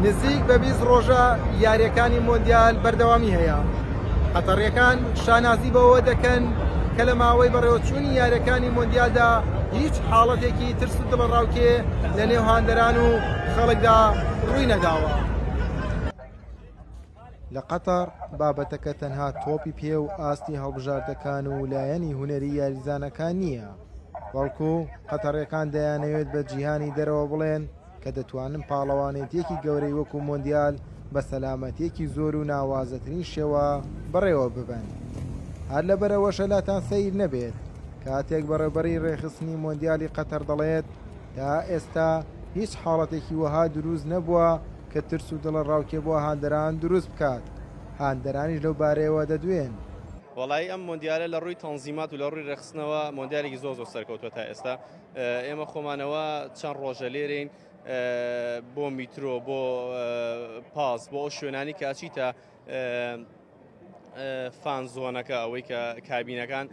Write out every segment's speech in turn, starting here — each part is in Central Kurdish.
نزیک بە 20 ڕۆژە یاریەکانی مۆندیال بەردەوامی هەیە. قەتەڕیەکان شانازی بەوە دەکەن کە لە ماوەی بەڕێوەچوونی یاریەکانی مۆندیالدا هیچ حاڵەتێکی ترس و دڵەڕاوکێ لە نێو هاندەران و خەڵکدا ڕووی نەداوە. لە قەتەڕ بابەتەکە تەنها تۆپی پێ و ئاستی هەڵبژاردەکان و لایەنی هونەری یاریزانەکان نییە، بەڵکو قەتەڕیەکان دەیانەوێت بە جیهانی دەرەوە بڵێن کە دەتوانن پاڵەوانێتیەکی گەورەی وەکو مۆندیال بە سەلامەتیەکی زۆر و ناوازەترین شێوە بەڕێوە ببەن. هەر لەبەرئەوەشە لاتان سەیر نەبێت کاتێک بەڕێوبەری رێکخستنی مۆندیالی قەتەر دەڵێت تا ئێستا هیچ حاڵەتێکی وەها دروست نەبووە کە ترس و دڵەڕاوکێ بۆ هاندەران دروست بکات، هاندەرانیش لەو بارەیەوە دەدوێن. وەڵایی ئەم مۆندیالە لە ڕووی تەنزیمات و لە ڕووی ڕێکخستنەوە مۆندیالێکی زۆر زۆر سەرکەوتووە تا ئێستا ئێمە خۆمانەوە چەند ڕۆژە لێرەین بۆ میترۆ بۆ پاس بۆ ئەو شوێنانی کە ئەچیتە fan zone ەکە ئەوەی کە کابینەکان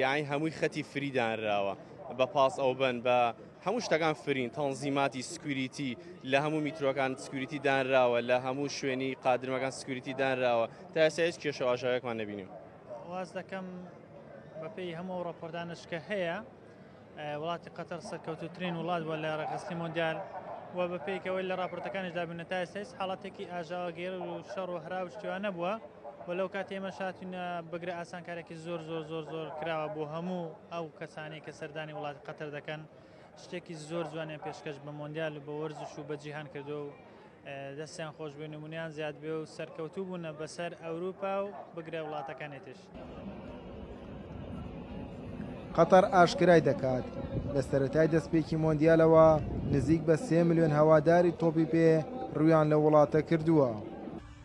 یاعی هەمووی خەتی free دانراوە بە پاس ئەو بن بە هەموو شتەکان free ن تەنزیماتی security لە هەموو میترۆکان security دانراوە لە هەموو شوێنی قادرمەکان security دانراوە تا ئێستا هیچ کێشە ئاژاوێکمان نەبینیم. واز دەکەم بەپێی هەموو ئەو ڕاپۆرتانەش کە هەیە وڵاتی قەتەر سەرکەوتوترین وڵات بووە لە ڕێکخستنی مۆندیال و بە پێیکەوەی لە راپۆرتەکانیشدا بینە تا ئێستا هیچ حاڵەتێکی ئاژاوەگێڕ و شەڕ و هەرا و شتیوان نەبووە و لەو کاتی ئێمە شاتینە بگرە ئاسانکارێکی زۆر زۆر زۆر زۆر کراوە بۆ هەموو ئەو کەسانی کە سەردانی وڵاتی قەتەر دەکەن شتێکی زۆر جوانیان پێشکەش بە مۆندیال و بە وەرزش و بە جیهان کردو و دەستیان خۆش بێ نمونیان زیاد بێ و سەرکەوتوو بوونە بەسەر ئەوروپا و بگرە وڵاتەکانی تر. قەتەر ئاشکرای دەکات، لە سەرەتای دەستپێکی مۆندیالەوە نزیک بە سێ ملیۆن هەواداری تۆپی پێ روویان لەو وڵاتە کردووە.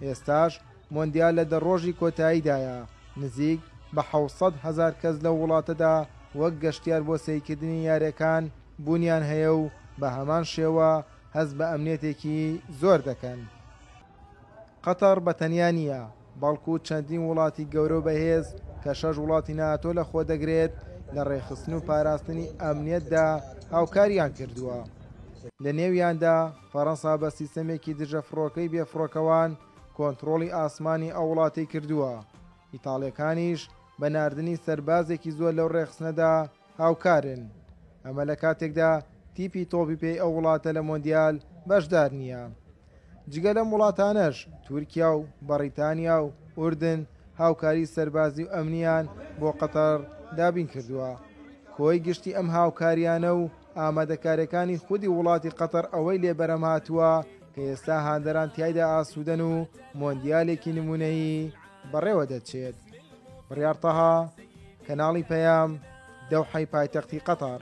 ئێستاش مۆندیال لە دە رۆژی کۆتاییدایە، نزیک بە 700 هەزار کەس لەو وڵاتەدا وەک گەشتیار بۆ سەیرکردنی یارییەکان بوونیان هەیە و بە هەمان شێوە هەست بە ئەمنیەتێکی زۆر دەکەن. قەتەڕ بە تەنیا نییە، بەڵکو چەندین وڵاتی گەورە و بەهێز کە شەش وڵاتی ناتۆ لە خۆ دەگرێت لە ڕێکخستن و پاراستنی ئەمنیەتدا هاوکاریان کردووە. لە نێویاندا فەرەنسا بە سیستەمێکی دژە فڕۆکەی بێفڕۆکەوان کۆنتڕۆڵی ئاسمانی ئەو وڵاتەی کردووە، ئیتاڵیەکانیش بە ناردنی سەربازێکی زۆر لەو ڕێکخستنەدا هاوکارن، ئەمە لە کاتێکدا تیپی تۆپی پێی ئەو وڵاتە لە مۆندیال بەشدار نییە. جگە لەم وڵاتانەش تورکیا و بەڕیتانیا و ئوردن هاوکاری سەربازی و ئەمنییان بۆ قەتەر دابین کردووە. کۆی گشتی ئەم هاوکارییانە و ئامادەکارییەکانی خودی وڵاتی قەتەر ئەوەی لێ بەرهەمهاتووە کە ئێستا هاندەران تیایدا ئاسوودەن و مۆندیالێکی نموونەیی بەڕێوە دەچێت. بڕیار تەها، کەناڵی پەیام، دەوحەی پایتەختی قەتەر.